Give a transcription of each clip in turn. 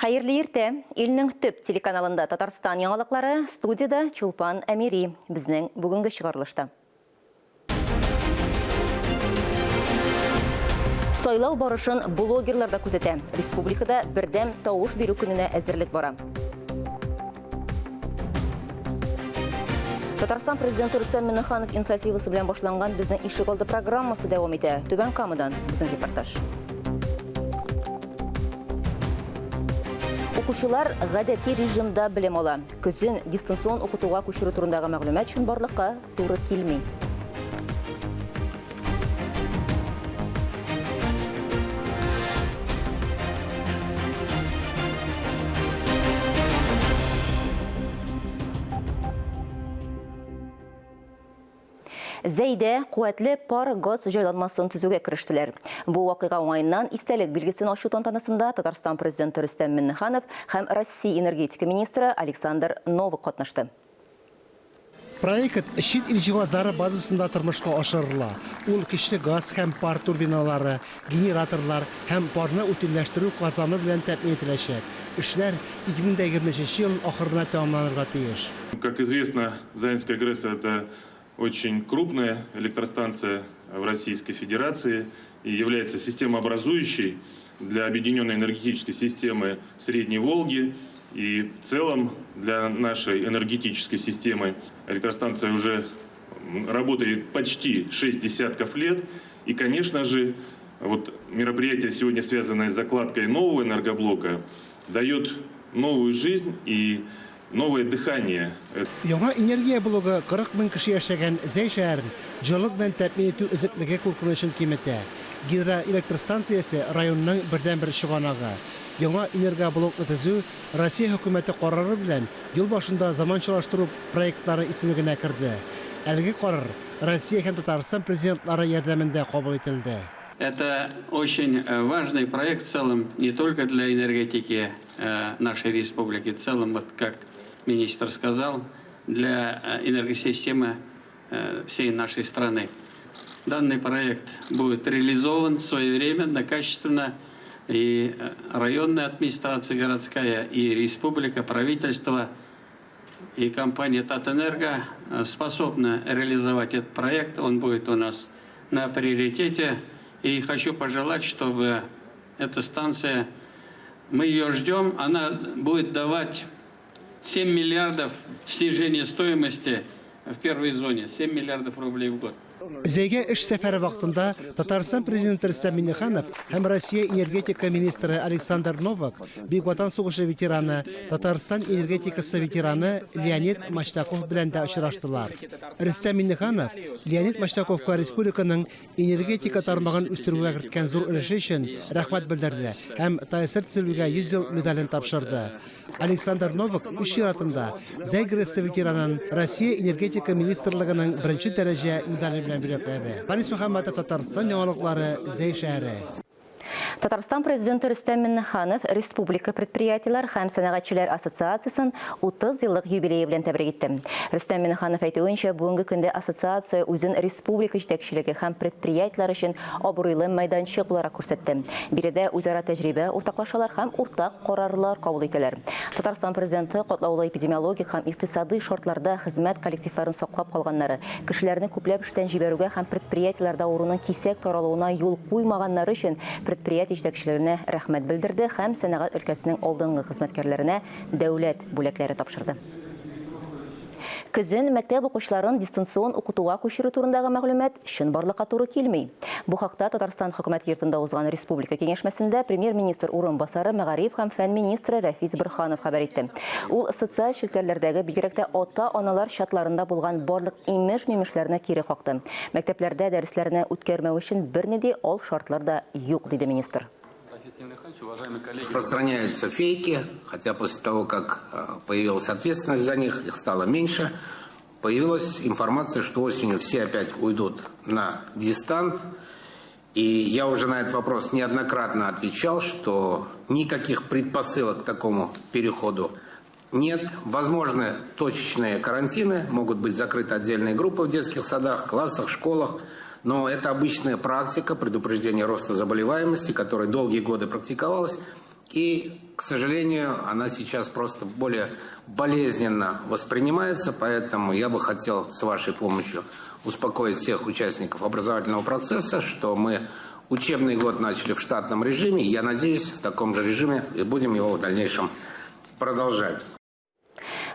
Хәерле иртә! Илнең төп телеканалында Татарстан яңалыклары, студиядә Чулпан Әмири. Безнең бүгенге чыгарылышта. Сайлау барышын блогерлар да күзәтә. Республикада бердәм тавыш бирү көненә әзерлек бара. Татарстан президенты Рөстәм Миннеханов инициативасы белән башланган Безнең ишегалды программасы дәвам итә. Түбән Камадан безнең репортаж. Укучылар гадәти режимда белем ала. Көзен дистанцион укытуга күчерү турындагы мәгълүмат чынбарлыкка туры килми. Зәйдә куәтле пар-газ җайланмасын төзүгә керештеләр. Бу вакыйга уңаеннан истәлек билгесен ачу тантанасында Татарстан Президенты Рөстәм Миңнеханов һәм Россия энергетика министры Александр Новак катнашты. Проект чит ил җиһазлары базасында тормышка ашырыла. Ул көчле газ һәм пар турбиналары, генераторлар һәм парны утильләштерү казаны белән тәэмин ителәчәк. Эшләр 2023 ел ахырына тәмамланырга тиеш. Как известно, Заинская ГРЭС это очень крупная электростанция в Российской Федерации и является системообразующей для объединенной энергетической системы Средней Волги и в целом для нашей энергетической системы. Электростанция уже работает почти 6 десятков лет. И, конечно же, вот мероприятие, сегодня связанное с закладкой нового энергоблока, дает новую жизнь и новое дыхание. Яңа энергия блогы 40 мең кеше яшәгән Зәй шәһәрен җылылык белән тәэмин итү өзеклеге куркынычын киметә. Гидроэлектр станциясе районның бердәнбер чыганагы. Яңа энергоблокны төзү Россия хөкүмәте карары белән ел башында заманчалаштыру проектлары исемлегенә керде. Әлеге карар Россия һәм Татарстан президентлары ярдәмендә кабул ителде. Это очень важный проект в целом не только для энергетики нашей республики, в целом, вот как министр сказал, для энергосистемы всей нашей страны. Данный проект будет реализован своевременно, качественно. И районная администрация городская, и республика, правительство, и компания «Татэнерго» способны реализовать этот проект. Он будет у нас на приоритете. И хочу пожелать, чтобы эта станция, мы ее ждем, она будет давать 7 миллиардов снижения стоимости в первой зоне, 7 миллиардов рублей в год. Зәйгә эш сәфәре вакытында Татарстан Президенты Рөстәм Миңнеханов һәм Россия энергетика министры Александр Новак, Бөек Ватан сугышы ветераны, Татарстан энергетикасы ветераны Леонид Мачтаков белән дә очраштылар. Рөстәм Миңнеханов Леонид Мачтаковка республиканың энергетика тармагын үстерүгә керткән зур өлеше өчен рәхмәт белдерде һәм ТАССР төзелүгә 100 ел медален тапшырды. Александр Новак үз чиратында Зәй ГРЭСы ветеранын Россия энергетика министрлыгының беренче дәрәҗә медале белән бүләкләде. Фарис Мөхәммәтов, Татарстан яңалыклары, Зәй шәһәре. Татарстан Президенты Рөстәм Миннеханов республика предприятиеләр һәм сәнәгатьчеләр ассоциациясен 30 еллык юбилее белән тәбрик итте. Рөстәм Миннеханов әйтүенчә, бүгенге көндә ассоциация үзен республика җитәкчелеге һәм предприятиеләр өчен абруйлы мәйданчык буларак күрсәтте. Биредә үзара тәҗрибә уртаклашалар һәм уртак карарлар кабул итәләр. Татарстан Президенты катлаулы эпидемиологик һәм икътисадый шартларда хезмәт коллективларын саклап калганнары, кешеләрне күпләп эштән җибәрүгә һәм предприятиеләрдә авыруның кисәк таралуына юл куймаганнары өчен предприятие җитәкчеләренә рәхмәт белдерде һәм сәнәгать өлкәсенең алдынгы хезмәткәрләренә дәүләт бүләкләре тапшырды. Көзен мәктәп укучыларын дистанцион укытуга күчерү турындагы мәгълүмат чынбарлыкка туры килми. Бу хакта Татарстан Хөкүмәт йортында узган республика киңәшмәсендә премьер-министр урынбасары, мәгариф һәм фән министры Рәфис Борһанов хәбәр итте. Ул социаль челтәрләрдәге, бигрәк тә ата-аналар чатларында булган барлык имеш-мимешләрне кире какты. Мәктәпләрдә дәресләрне үткәрмәү өчен бернинди алшартлар да юк, диде министр. Распространяются фейки, хотя после того, как появилась ответственность за них, их стало меньше. Появилась информация, что осенью все опять уйдут на дистант. И я уже на этот вопрос неоднократно отвечал, что никаких предпосылок к такому переходу нет. Возможны точечные карантины, могут быть закрыты отдельные группы в детских садах, классах, школах. Но это обычная практика предупреждения роста заболеваемости, которая долгие годы практиковалась. И, к сожалению, она сейчас просто более болезненно воспринимается, поэтому я бы хотел с вашей помощью успокоить всех участников образовательного процесса, что мы учебный год начали в штатном режиме, и я надеюсь, в таком же режиме и будем его в дальнейшем продолжать.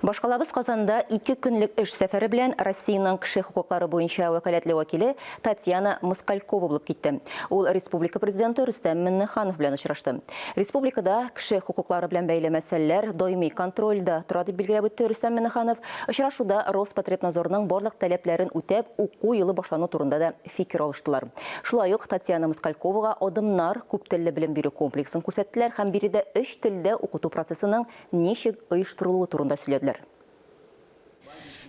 Башкалабыз Казанда 2 көнлек эш сәфәре белән Россиянең кеше хокуклары буенча вәкаләтле вәкиле Татьяна Москалькова булып китте. Ул республика президенты Рөстәм Миңнеханов белән очрашты. Республикада кеше хокуклары белән бәйле мәсьәләләр даими контрольдә тора дип билгеләп үтте Рөстәм Миңнеханов. Очрашуда Роспотребнадзорның барлык таләпләрен үтәп, уку елы башлану турында да фикер алыштылар. Шулай ук Татьяна Москальковага Адымнар күптелле белем бирү комплексын күрсәттеләр һәм биредә өч телдә укыту процессының ничек оештырылуы турында сөйләделәр.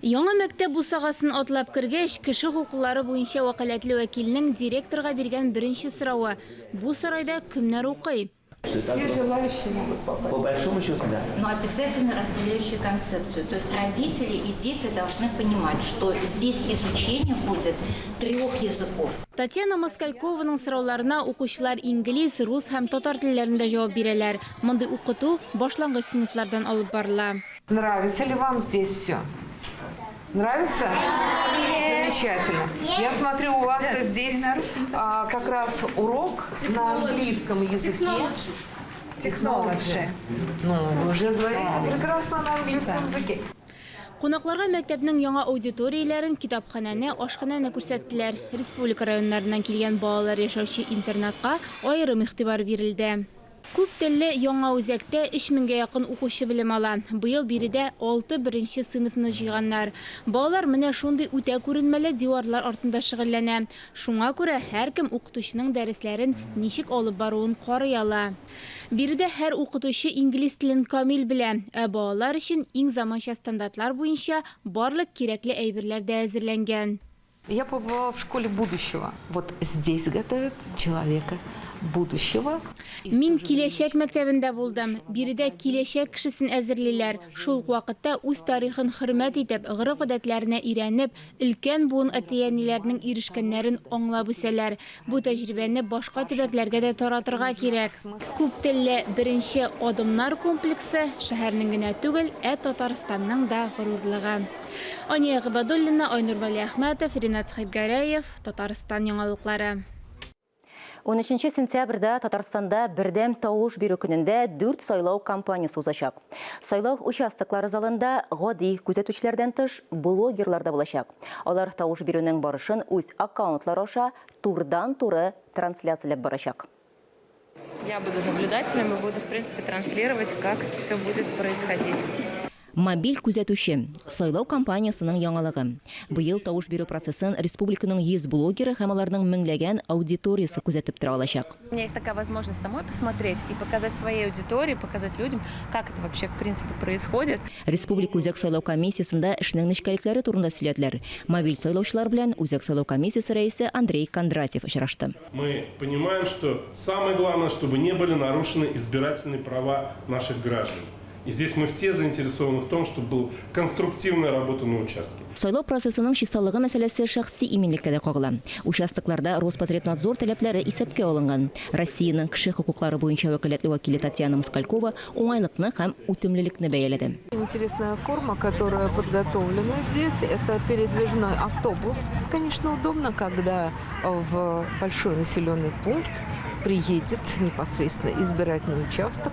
Яңа мәктәп бусагасын атлап кергәч, кеше хокуклары буенча вәкаләтле вәкилнең директорга биргән беренче соравы: Бу сарайда кемнәр укый? Все желающие могут попасть. По большому счету, да. Но обязательно разделяющую концепцию. То есть родители и дети должны понимать, что здесь изучение будет трех языков. Татьяна Москалькованың сорауларына укучылар инглиз, рус һәм татар телләрендә җавап бирәләр. Мондый укыту башлангыч сыйныфлардан алып барыла. Нравится ли вам здесь все? Нравится? Замечательно. Я смотрю, у вас здесь как раз урок на английском языке. Technology. Ну, вы уже говорите прекрасно на английском языке. Кунакларга мәктәпнең яңа аудиторияләрен, китапханәне, ашханәне күрсәттеләр. Республика районнарыннан килгән балалар яшәүче интернатка аерым игътибар бирелде. Күп телле яңа үзәктә 3000гә якын укучы белем ала. Быел биредә 6 беренче сыйныфны җыйганнар. Балалар менә шундый үтә күренмәле диварлар артында шөгыльләнә. Шуңа күрә һәркем укытучының дәресләрен ничек алып баруын карый ала. Биредә һәр укытучы инглиз телен камил белә, ә балалар өчен иң заманча стандартлар буенча барлык кирәкле әйберләр дә әзерләнгән. Я побывала в школе будущего. Вот здесь готовят человека будущего. Мин киләчәк мәктәбендә булдым. Биредә киләчәк кешесен әзерлиләр. Шул ук вакытта үз тарихын хөрмәт итеп, гореф-гадәтләренә өйрәнеп, өлкән буын әти-әниләренең ирешкәннәрен аңлап үсәләр. Бу тәҗрибәне башка төбәкләргә дә таратырга кирәк. Күп телле беренче адымнар комплексы шәһәрнең генә түгел, ә Татарстанның да горурлыгы. Ания Гыйбадуллина, Айнур Вәлиәхмәтов, Ринат Хәйбгәрәев, Татарстан яңалыклары. 13 сентябрьдә Татарстанда бердәм тавыш бирү көнендә 4 сайлау кампаниясе узачак. Сайлау участоклары залында гади күзәтүчеләрдән тыш блогерлар да булачак. Алар тавыш бирүнең барышын үз аккаунтлары аша турыдан-туры трансляцияләп барачак. Я буду наблюдателем и буду, в принципе, транслировать, как все будет происходить. Мобиль күзәтүче сайлау кампаниясының яңалыгы. Быел тавыш бирү процессын республиканың 100 блогеры һәм аларның меңләгән аудиториясе күзәтеп тора алачак. У меня есть такая возможность самой посмотреть и показать своей аудитории, показать людям, как это вообще в принципе происходит. Республика Үзәк сайлау комиссиясендә эшнең нечкәлекләре турында сөйләделәр. Мобиль сайлаучылар белән Үзәк сайлау комиссиясе рәисе Андрей Кондратьев очрашты. Мы понимаем, что самое главное, чтобы не были нарушены избирательные права наших граждан. И здесь мы все заинтересованы в том, чтобы была конструктивная работа на участке. Сайлау процессының чисталыгы мәсьәләсе шәхси иминлеккә дә кагыла. Участокларда Роспотребнадзор таләпләре исәпкә алынган. Россиянең кеше хокуклары буенча вәкаләтле вәкиле Татьяна Москалькова уңайлыкны һәм үтемлелекне бәяләде. Интересная форма, которая подготовлена здесь, это передвижной автобус. Конечно, удобно, когда в большой населенный пункт приедет непосредственно избирательный участок,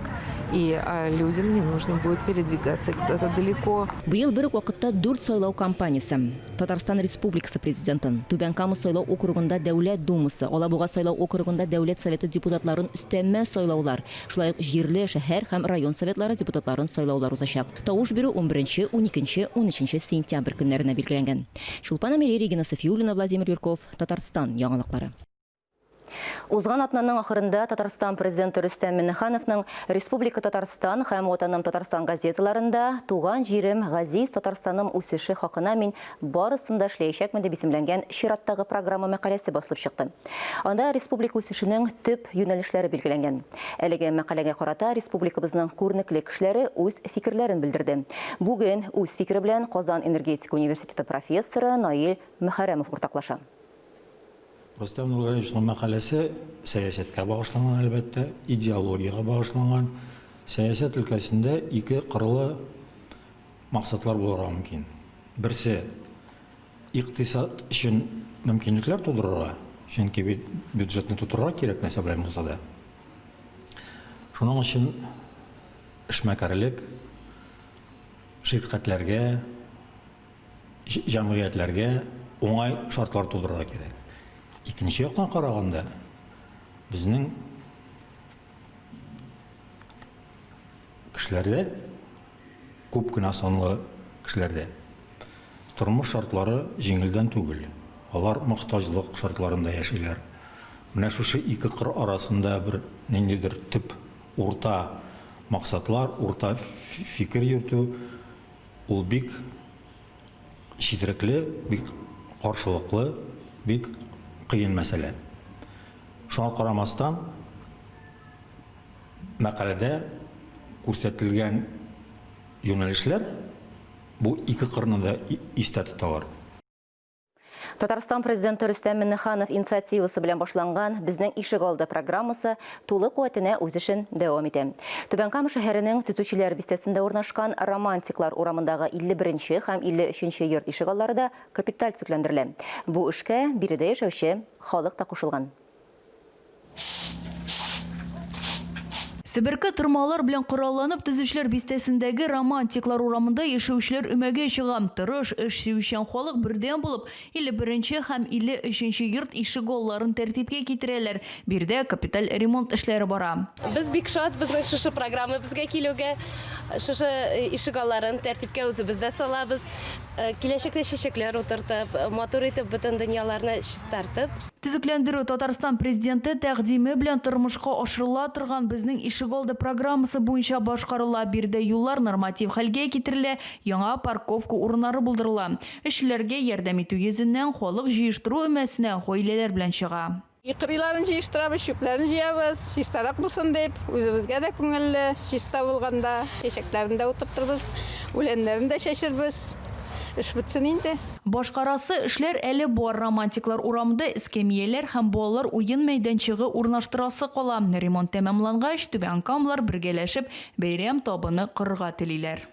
и людям не нужно будет передвигаться куда-то далеко. Быел бер үк вакытта дүрт сайлау кампаниясе. Татарстан Республикасы президентын, Түбән Кама сайлау округында Дәүләт Думасы, Алабуга сайлау округында Дәүләт Советы депутатларын өстәмә сайлаулар, шулай ук җирле шәһәр һәм район советлары депутатларын сайлаулар узачак. Тавыш бирү 11, 12, 13 сентябрь көннәренә билгеләнгән. Чулпан Әмири, Регина Софиуллина, Владимир Юрков, Татарстан яңалыклары. Узган атнаның ахырында Татарстан президенты Рөстәм Миңнехановның Республика Татарстан һәм Ватаным Татарстан газеталарында «Туган җирем, газиз Татарстаным үсеше хакына мин барысын да эшләячәкмен» дип исемләнгән чираттагы программа мәкаләсе басылып чыкты. Анда республика үсешенең төп юнәлешләре билгеләнгән. Әлеге мәкаләгә карата республикабызның күренекле кешеләре үз фикерләрен белдерде. Бүген үз фикере белән Казан энергетика университеты профессоры Наил Мөхәррәмов уртаклаша. Рөстәм Нургалиевичның мәкаләсе сәясәткә багышланган, әлбәттә, идеологиягә багышланган. Сәясәт өлкәсендә ике кырлы максатлар булырга мөмкин. Берсе икътисад өчен мөмкинлекләр тудырырга, чөнки бит бюджетны тутырырга кирәк нәрсә белән булса да. Шуның өчен эшмәкәрлек, ширкәтләргә, җәмгыятьләргә уңай шартлар тудырырга кирәк. Икенче яктан караганда, безнең кешеләрдә, күп кенә санлы кешеләрдә тормыш шартлары җиңелдән түгел. Алар мохтаҗлык шартларында яшиләр. Менә шушы ике кыр арасында бер ниндидер төп урта максатлар, урта фикер йөртү ул бик четерекле, бик каршылыклы, бик кыен мәсьәлә. Шуңа карамастан, мәкаләдә күрсәтелгән юнәлешләр бу ике кырны да истә тоталар. Татарстан президенты Рөстәм Миңнеханов инициативасы белән башланган Безнең ишегалды программасы тулы куәтенә үз эшен дәвам итә. Түбән Кама шәһәренең Төзүчеләр бистәсендә урнашкан Романтиклар урамындагы 51 нче һәм 53 нче йорт ишегаллары да капиталь төзекләндерелә. Бу эшкә биредә яшәүче халык та кушылган. Себерке тырмалар белән коралланып, Төзүчеләр бистәсендәге Романтиклар урамында яшәүчеләр өмәгә чыга. Тырыш, эш сөючән халык бердәм булып, 51 нче һәм 53 нче йорт ишегалларын тәртипкә китерәләр. Биредә капиталь ремонт эшләре бара. Без бик шат безнең шушы программа безгә килүгә. Шушы ишегалларын тәртипкә үзебез дә салабыз. Киләчәктә чәчәкләр утыртып, матур итеп бөтен дөньяларны чистартып. Төзекләндерү Татарстан Президенты тәкъдиме белән тормышка ашырыла торган Безнең ишегалды программасы буенча башкарыла. Биредә юллар норматив хәлгә китерелә, яңа парковка урыннары булдырыла. Эшчеләргә ярдәм итү йөзеннән, халык җыештыру өмәсенә гаиләләр белән чыга. Кырыйларын җыештырабыз, чүпләрен җыябыз, чистарак булсын дип, үзебезгә дә күңелле, чиста булганда, чәчәкләрен дә утыртырбыз, үләннәрен дә чәчербез. Эш бетсен инде. Башкарасы эшләр әле бар. Романтиклар урамында эскәмияләр һәм балалар уен мәйданчыгы урнаштырасы кала. Ремонт тәмамлангач, түбәнкамлар бергәләшеп бәйрәм табыны корырга телиләр.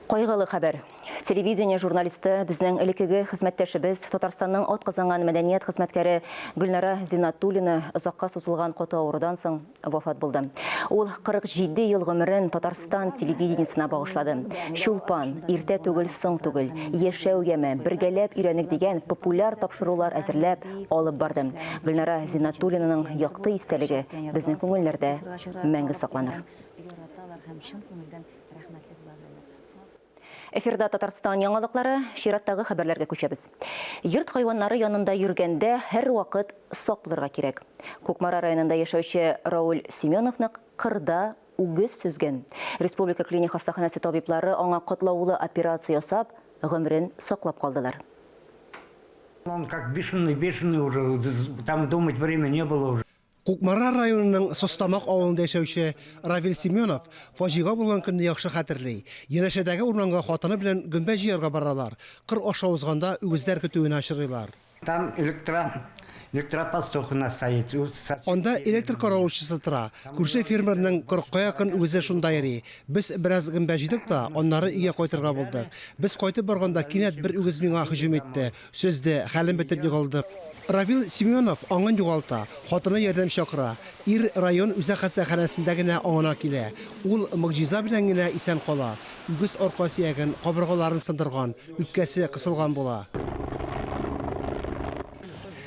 Кайгылы хәбәр. Телевидение журналисты, безнең элеккеге хезмәттәшебез, Татарстанның атказанган мәдәният хезмәткәре Гөлнара Зиннатуллина озакка сузылган каты авырудан соң вафат булды. Ул 47 ел гомерен Татарстан телевидениесенә багышлады. Чулпан, Иртә түгел, соң түгел, Яшәү яме, Бергәләп өйрәник дигән популяр тапшырулар әзерләп алып барды. Гөлнара Зиннатуллинаның якты истәлеге безнең күңелләрдә мәңге сакланыр. Эфирда Татарстан яңалыклары, чираттагы хәбәрләргә күчәбез. Йорт хайваннары янында йөргәндә һәрвакыт сак булырга кирәк. Кукмара районында яшәүче Рауль Семеновны кырда үгез сөзгән. Республика клиник хастаханәсе табиблары аңа катлаулы операция ясап, гомерен саклап калдылар. Он как бешеный, бешеный уже, там думать время не было уже. Кукмара районының Состамак авылында яшәүче Равил Семенов фаҗига булган көнне яхшы хәтерли. Янәшәдәге урманга хатыны белән гөмбә җыярга баралар. Кыр аша узганда үгезләр көтүенә очрыйлар. Там электро электропастух у нас стоит. Анда электр каравылчысы тора. Күрше фермерның кырыкка якын үгезе шунда йөри. Без бераз гөмбә җыйдык та, аннары өйгә кайтырга булдык. Без кайтып барганда кинәт бер үгез миңа һөҗүм итте. Сөзде, хәлем бетеп егылды. Равил Семенов аңын югалта, хатыны ярдәм чакыра. Ир район үзәк хастаханәсендә генә аңына килә. Ул могҗиза белән генә исән кала. Үгез арка сөяген, кабыргаларын сындырган, үпкәсе кысылган була.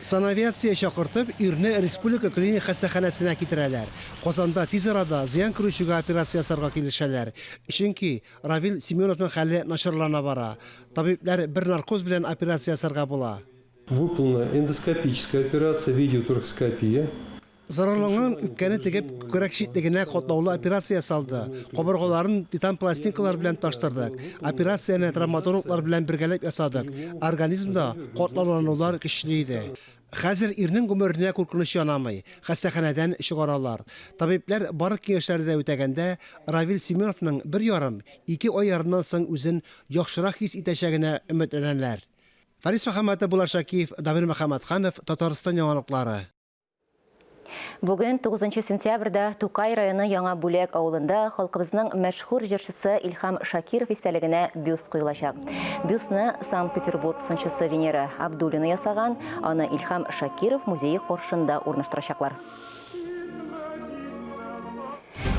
Санавиация чакыртып, ирне республика клиник хастаханәсенә китерәләр. Казанда тиз арада зыян күрүчегә операция ясарга килешәләр. Чөнки Равил Семеновның хәле начарлана бара. Табибләр бер наркоз белән операция ясарга була. Выполнена эндоскопическая операция, видеоторакоскопия. Зарарланган үпкәне тегеп, күкрәк читлегенә катлаулы операция ясалды. Кабыргаларын титан пластинкалар белән таштырдык. Операцияне травматологлар белән бергәләп ясадык. Организмда катлауланулар көчле иде. Хәзер ирнең гомеренә куркыныч янамый, хастаханәдән чыгаралар. Табибләр барлык киңәшләрне дә үтәгәндә, Равил Семеновның бер ярым, ике ай ярымнан соң үзен яхшырак хис итәчәгенә өметләнәләр. Фарис Мөхәммәтов, Булат Шакиев, Дамир Мөхәммәтханов, Татарстан яңалыклары. Бүген 9 сентябрьдә Тукай районы Яңа Бүләк авылында халкыбызның мәшһүр җырчысы Илһам Шакиров истәлегенә бюст куелачак. Бюстны Санкт-Петербург сынчысы Венера Абдуллина ясаган, аны Илһам Шакиров музее каршында урнаштырачаклар.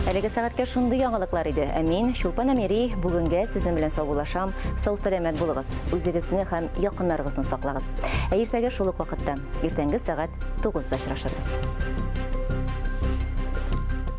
Әлеге сәгатькә шундый яңалыклар иде. Ә мин, Чулпан Әмири, бүгенгә сезнең белән саубуллашам. Сау-сәламәт булыгыз. Үзегезне һәм якыннарыгызны саклагыз. Ә иртәгә шул ук вакытта, иртәнге сәгать 9-да очрашырбыз.